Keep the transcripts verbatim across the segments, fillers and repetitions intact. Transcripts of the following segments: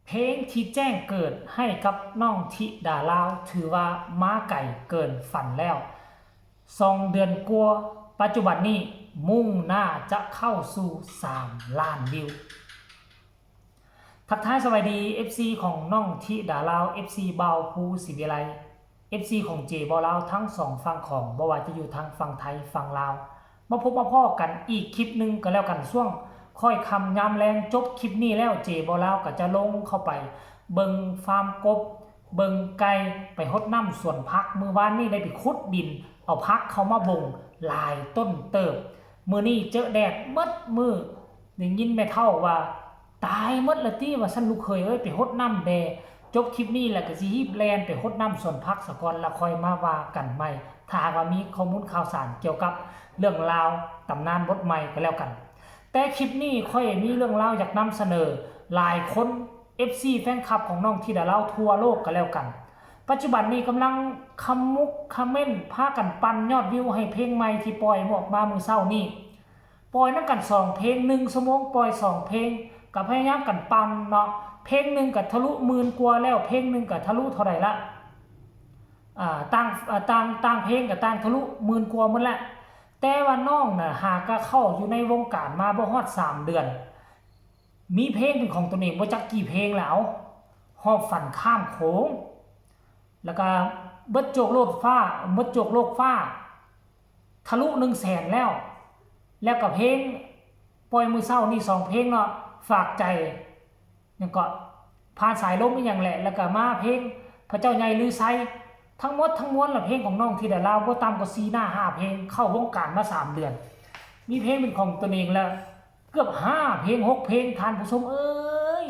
เพลงที่แจ้งเกิดให้กับน้องธิดาลาวถือว่ามาไกลเกินฝันแล้ว สองเดือนกว่า ปัจจุบันนี้มุ่งหน้าจะเข้าสู่ สามล้านวิว ทักทายสวัสดี เอฟซี ของน้องธิดาลาว เอฟซี บ่าวภูศรีวิไล เอฟซี ของเจบ่าวลาวทั้งสองฝั่งของ บ่ว่าจะอยู่ทางฝั่งไทยฝั่งลาว มาพบมาพ้อกันอีกคลิปหนึ่งก็แล้วกัน ช่วงค่อยค่ำยามแลง จบคลิปนี้แล้วเจบ่าวลาวก็จะลงเข้าไปเบิ่งฟาร์มกบ เบิ่งไก่ ไปฮดน้ำสวนผัก มื้อวานนี้ได้ไปขุดดิน เอาผักเข้ามาบ่งหลายต้นเติบ มื้อนี้เจอแดดหมดมื้อ ได้ยินแม่เฒ่าว่า ตายหมดละติ ว่าซั่นลูกเขยเอ้ย ไปฮดน้ำแด่ จบคลิปนี้แล้วก็สิฮีบแล่นไปฮดน้ำสวนผักซะก่อน แล้วค่อยมาว่ากันใหม่ ถ้าหากว่ามีข้อมูลข่าวสารเกี่ยวกับเรื่องราวตำนานบทใหม่ก็แล้วกัน แต่คลิปนี้ข้อยมีเรื่องราวอยากนำเสนอ หลายคน เอฟซี แฟนคลับของน้องธิดาลาวทั่วโลกก็แล้วกัน ปัจจุบันนี้กำลังขมุกเขม้นพากันปั่นยอดวิวให้เพลงใหม่ที่ปล่อยออกมามื้อเช้านี้ ปล่อยนำกันสองเพลง หนึ่งชั่วโมงปล่อยสองเพลง ก็พยายามกันปั่นเนาะ เพลงหนึ่งก็ทะลุหมื่นกว่าแล้ว เพลงหนึ่งก็ทะลุเท่าใดละ อ่า ต่าง อ่า ต่าง ต่างเพลงก็ต่างทะลุหมื่นกว่าหมดละ แต่ว่าน้องน่ะ หากะเข้าอยู่ในวงการมาบ่ฮอดสามเดือน มีเพลงเป็นของตนเองบ่จักกี่เพลงแล้ว หอบฝันข้ามโขง แล้วก็เบิดโจกโลกฟ้า เบิดโจกโลกฟ้า ทะลุหนึ่งแสนแล้ว แล้วก็เพลงปล่อยมื้อเช้านี่สองเพลงเนาะ ฝากใจ หยังก็ ผ่านสายลมอีหยังแหละ แล้วก็มาเพลงพระเจ้าใหญ่ลือไซ ทั้งหมดทั้งมวลละเพลงของน้องธิดาลาวบ่ต่ำกว่าสี่หน้าห้าเพลง เข้าวงการมาสามเดือน มีเพลงเป็นของตนเองแล้ว เกือบห้าเพลงหกเพลง ท่านผู้ชมเอ้ย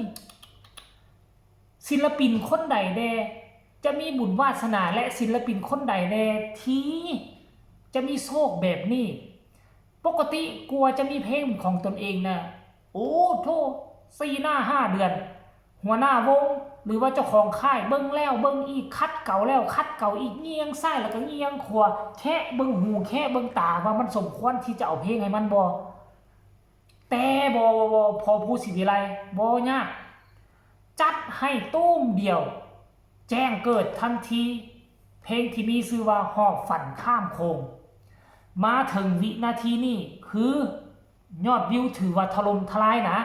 ศิลปินคนใดแด่ จะมีบุญวาสนา และศิลปินคนใดแด่ที่จะมีโชคแบบนี้ ปกติกว่าจะมีเพลงของตนเองนะ โอ้โธ่ สี่หน้าห้าเดือน หัวหน้าวง หรือว่าเจ้าของค่ายเบิ่งแล้วเบิ่งอีก คัดเก่าแล้วคัดเก่าอีก เงี่ยงซ้ายแล้วก็เงี่ยงขวา แคะเบิ่งหูแคะเบิ่งตาว่ามันสมควรที่จะเอาเพลงให้มันบ่ แต่บ่ บ่ บ่ พอผู้ศรีวิไล บ่ยาก จัดให้ตู้มเดียว แจ้งเกิดทันที เพลงที่มีชื่อว่าหอบฝันข้ามโขง มาถึงวินาทีนี้คือยอดวิวถือว่าถล่มทลายนะ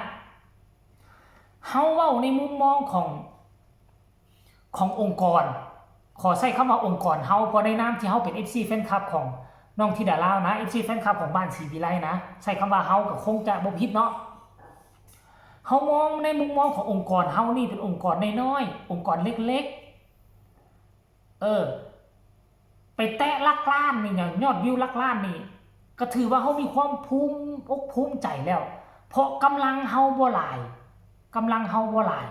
เฮาเว้าในมุมมองของ ขององค์กร ขอใช้คำว่าองค์กรเฮา เพราะในนามที่เฮาเป็น เอฟซี แฟนคลับของน้องธิดาลาวนะ เอฟซี แฟนคลับของบ้านศรีวิไลนะ ใช้คำว่าเฮาก็คงจะบ่ผิดเนาะ เฮามองในมุมมองขององค์กรเฮานี่เป็นองค์กรน้อยๆ องค์กรเล็กๆ เออ ไปแตะหลักล้านนี่นะ ยอดวิวหลักล้านนี่ ก็ถือว่าเฮามีความภูมิอกภูมิใจแล้ว เพราะกำลังเฮาบ่หลาย กำลังเฮาบ่หลาย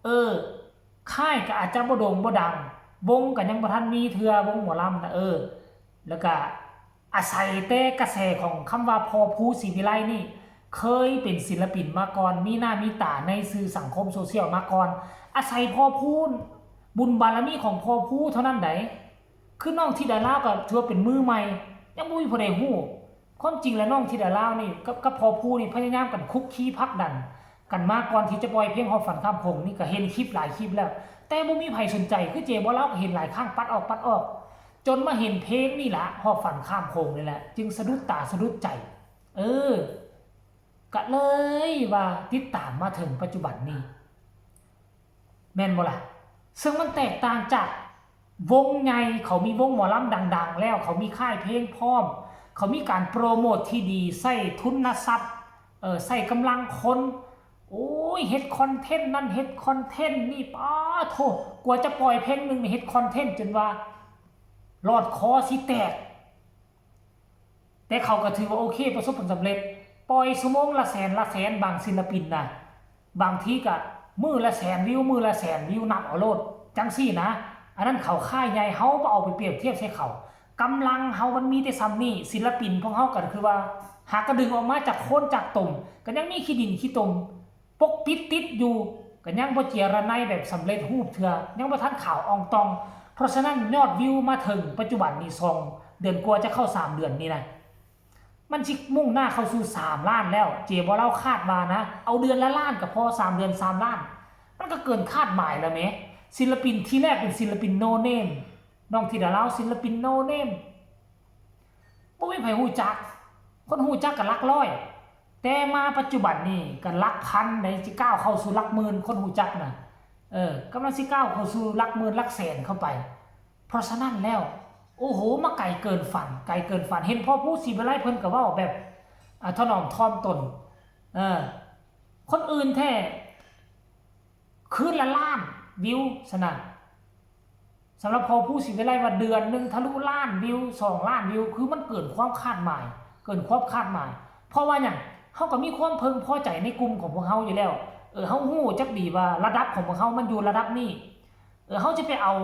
เออ ค่ายก็อาจจะบ่โด่งบ่ดัง วงก็ยังบ่ทันมีเทื่อ วงหมอลำนะ เออ แล้วก็อาศัยแต่กระแสของคำว่าพอภูศรีวิไลนี่ เคยเป็นศิลปินมาก่อน มีหน้ามีตาในสื่อสังคมโซเชียลมาก่อน อาศัยพอภู บุญบารมีของพอภูเท่านั้นใด คือน้องธิดาลาวก็ถือว่าเป็นมือใหม่ ยังบ่มีผู้ใดฮู้ ความจริงแล้วน้องธิดาลาวนี่กับ กับพอภูนี่พยายามกันคุกคีผลักดันกันมาก่อนที่จะปล่อยเพลงหอบฝันข้ามโขงนี่ ก็เห็นคลิปหลายคลิปแล้ว แต่บ่มีไผสนใจ คือเจบ่าวลาวก็เห็นหลายครั้ง ปัดออก ปัดออก จนมาเห็นเพลงนี่ละ หอบฝันข้ามโขงนี่แหละ จึงสะดุดตาสะดุดใจ เออ ก็เลยว่าติดตามมาถึงปัจจุบันนี้ แม่นบ่ล่ะ ซึ่งมันแตกต่างจากวงใหญ่ เขามีวงหมอลำดังๆ แล้ว เขามีค่ายเพลงพร้อม เขามีการโปรโมทที่ดี ใช้ทุนทรัพย์ เอ่อ ใช้กำลังคน โอ้ย เฮ็ดคอนเทนต์นั่น เฮ็ดคอนเทนต์นี่ ป๊าโธ่ กว่าจะปล่อยเพลงหนึ่งนี่ เฮ็ดคอนเทนต์จนว่าหลอดคอสิแตก แต่เขาก็ถือว่าโอเค ประสบผลสำเร็จ ปล่อยชั่วโมงละแสนละแสน บางศิลปินนะ บางทีก็มื้อละแสนวิว มื้อละแสนวิว นับเอาโลด จังซี้นะ อันนั้นเขาค่ายใหญ่ เฮาบ่เอาไปเปรียบเทียบใส่เขา กำลังเฮามันมีแต่ส่ำนี้ ศิลปินพวกเฮาก็คือว่า หากกระดึงออกมาจากโคนจากตม ก็ยังมีขี้ดินขี้ตม ปกปิดติดอยู่ ก็ยังบ่เจียระไนแบบสำเร็จรูปเทื่อ ยังบ่ทันขาวอ่องตอง เพราะฉะนั้นยอดวิวมาถึงปัจจุบันนี้ สองเดือนกว่าจะเข้าสามเดือนนี่นะ มันสิมุ่งหน้าเข้าสู่สามล้านแล้ว เจบ่าวลาวคาดว่านะ เอาเดือนละล้านก็พอ สามเดือนสามล้าน มันก็เกินคาดหมายแล้วแหม ศิลปินทีแรกเป็นศิลปิน no name น้องธิดาลาวศิลปิน no name บ่มีไผฮู้จัก คนฮู้จักก็หลักร้อย แต่มาปัจจุบันนี่ก็หลักพัน ได้สิก้าวเข้าสู่หลักหมื่น คนฮู้จักน่ะ เออ กำลังสิก้าวเข้าสู่หลักหมื่นหลักแสนเข้าไป เพราะฉะนั้นแล้ว โอ้โห มาไกลเกินฝัน ไกลเกินฝัน เห็นพ่อภูศรีวิไลเพิ่นก็เว้าแบบ อ่า ถนอมถ่อมตน เออ คนอื่นแท้ คืนละล้านวิว สนั่น สำหรับพ่อภูศรีวิไลว่าเดือนหนึ่งทะลุล้านวิว สองล้านวิว คือมันเกินความคาดหมาย เกินความคาดหมาย เพราะว่าหยัง เฮาก็มีความเพิ่งพอใจในกลุ่มของพวกเฮาอยู่แล้ว เออ เฮาฮู้จักดีว่าระดับของพวกเฮามันอยู่ระดับนี้ เออ เฮาจะไปเอา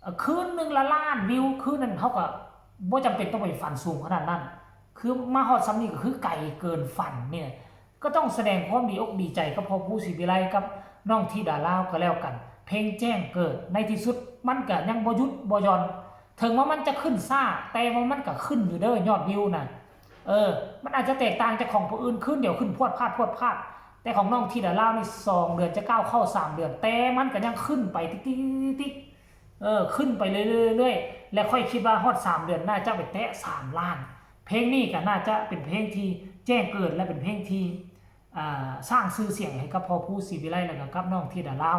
เอ่อ คืนหนึ่งละล้านวิว คืนนั้นเฮาก็บ่จำเป็นต้องไปฝันสูงขนาดนั้น คือมาฮอดส่ำนี้ก็คือไกลเกินฝันเนี่ย ก็ต้องแสดงความดีอกดีใจกับพ่อภูศรีวิไลกับน้องธิดาลาวก็แล้วกัน เพลงแจ้งเกิด ในที่สุดมันก็ยังบ่หยุดบ่หย่อน ถึงว่ามันจะขึ้นช้า แต่ว่ามันก็ขึ้นอยู่เด้อยอดวิวน่ะ เออ มันอาจจะแตกต่างจากของผู้อื่น คืนเดียวขึ้นพรวดพราดพรวดพราด แต่ของน้องธิดาลาวนี่สองเดือนจะก้าวเข้าสามเดือน แต่มันก็ยังขึ้นไปติ๊กติ๊กติ๊กติ๊ก เออ ขึ้นไปเรื่อยๆเรื่อยๆ และข้อยคิดว่าฮอดสามเดือนน่าจะไปแตะสามล้าน เพลงนี้ก็น่าจะเป็นเพลงที่แจ้งเกิดและเป็นเพลงที่ อ่า สร้างชื่อเสียงให้กับพ่อภูศรีวิไลแล้วก็กับน้องธิดาลาว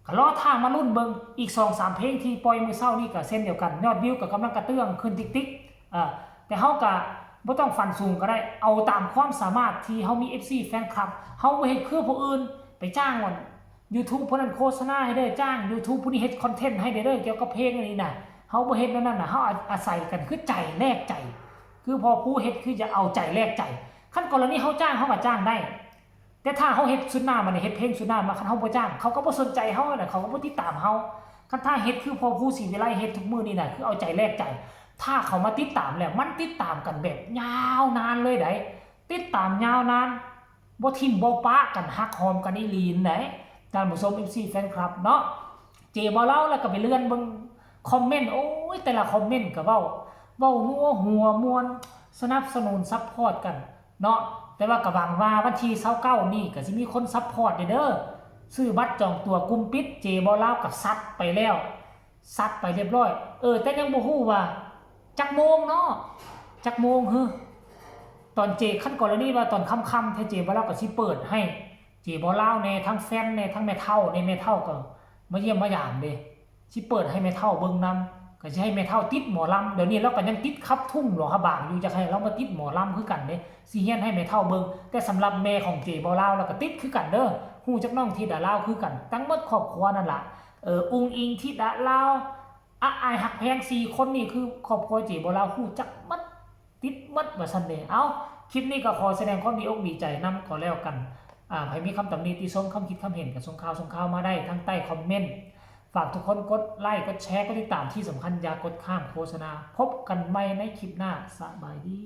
ก็รอท่ามาลุ้นเบิ่ง อีกสองสามเพลงที่ปล่อยมื้อเช้านี้ก็เช่นเดียวกัน ยอดวิวก็กำลังกระเตื้องขึ้นติ๊กๆ เอ่อ แต่เฮาก็บ่ต้องฝันสูงก็ได้ เอาตามความสามารถที่เฮามี เอฟซี แฟนคลับ เฮาบ่เฮ็ดคือผู้อื่น ไปจ้างว่า YouTube ผู้นั้นโฆษณาให้เด้อ จ้าง YouTube ผู้นี้เฮ็ดคอนเทนต์ให้เด้อ เกี่ยวกับเพลงอันนี้น่ะ เฮาบ่เฮ็ดแนวนั้นน่ะ เฮาอา อาศัยกันคือใจแลกใจ คือพ่อภูเฮ็ดคือจะเอาใจแลกใจ คันกรณีเฮาจ้าง เฮาก็จ้างได้ แต่ถ้าเฮาเฮ็ดสุดหน้ามาเนี่ย เฮ็ดเพลงสุดหน้ามา คันเฮาบ่จ้าง เขาก็บ่สนใจเฮาน่ะ เขาก็บ่ติดตามเฮา คันถ้าเฮ็ดคือพ่อภูศรีวิไลเฮ็ดทุกมื้อนี่น่ะ คือเอาใจแลกใจ ถ้าเขามาติดตามแล้ว มันติดตามกันแบบยาวนานเลยได๋ ติดตามยาวนาน บ่ถิ่มบ่ปะกัน ฮักหอมกันอีหลีนได๋ ท่านผู้ชม เอฟซี แฟนคลับเนาะ เจบ่าวลาวแล้วก็ไปเลื่อนเบิ่งคอมเมนต์ โอ้ย แต่ละคอมเมนต์ก็เว้า เว้านัวหัวม่วน สนับสนุนซัปพอร์ตกันเนาะ แต่ว่าก็หวังว่าวันที่ซาวเก้านี่ก็สิมีคนซัปพอร์ตเด้อ ซื้อบัตรจองตั๋วกลุ่มปิด เจบ่าวลาวก็ซัดไปแล้ว ซัดไปเรียบร้อย เออ แต่ยังบ่ฮู้ว่าจักโมงเนาะ จักโมง ฮึ ตอนเจ คันกรณีว่าตอนค่ำๆ แท้ เจบ่าวลาวก็สิเปิดให้ เจบ่าวลาวแหน่ ทั้งแฟนแหน่ ทั้งแม่เฒ่าแหน่ แม่เฒ่าก็มาเยี่ยมมายามเด้ สิเปิดให้แม่เฒ่าเบิ่งนำ ก็สิให้แม่เฒ่าติดหมอลำ เดี๋ยวนี้ลาวก็ยังติดขับทุ่งหลวงพระบางอยู่ อยากให้ลาวมาติดหมอลำคือกันเด้ สิเฮียนให้แม่เฒ่าเบิ่ง แต่สำหรับแม่ของเจบ่าวลาว ลาวก็ติดคือกันเด้อ ฮู้จักน้องธิดาลาวคือกัน ทั้งหมดครอบครัวนั่นล่ะ เออ อุ๋งอิ๋ง ธิดาลาว อะ อ้ายฮักแพง สี่คนนี่คือครอบครัวเจบ่าวลาว ฮู้จักหมด ติดหมดว่าซั่นเด้ เอ้า คลิปนี้ก็ขอแสดงความดีอกดีใจนำก็แล้วกัน อ่า ใผมีคำตำหนิติชม คำคิดคำเห็นก็ส่งข่าว ส่งข่าวมาได้ทางใต้คอมเมนต์ ฝากทุกคนกดไลค์ กดแชร์ กดติดตาม ที่สำคัญอย่ากดข้ามโฆษณา พบกันใหม่ในคลิปหน้า สบายดี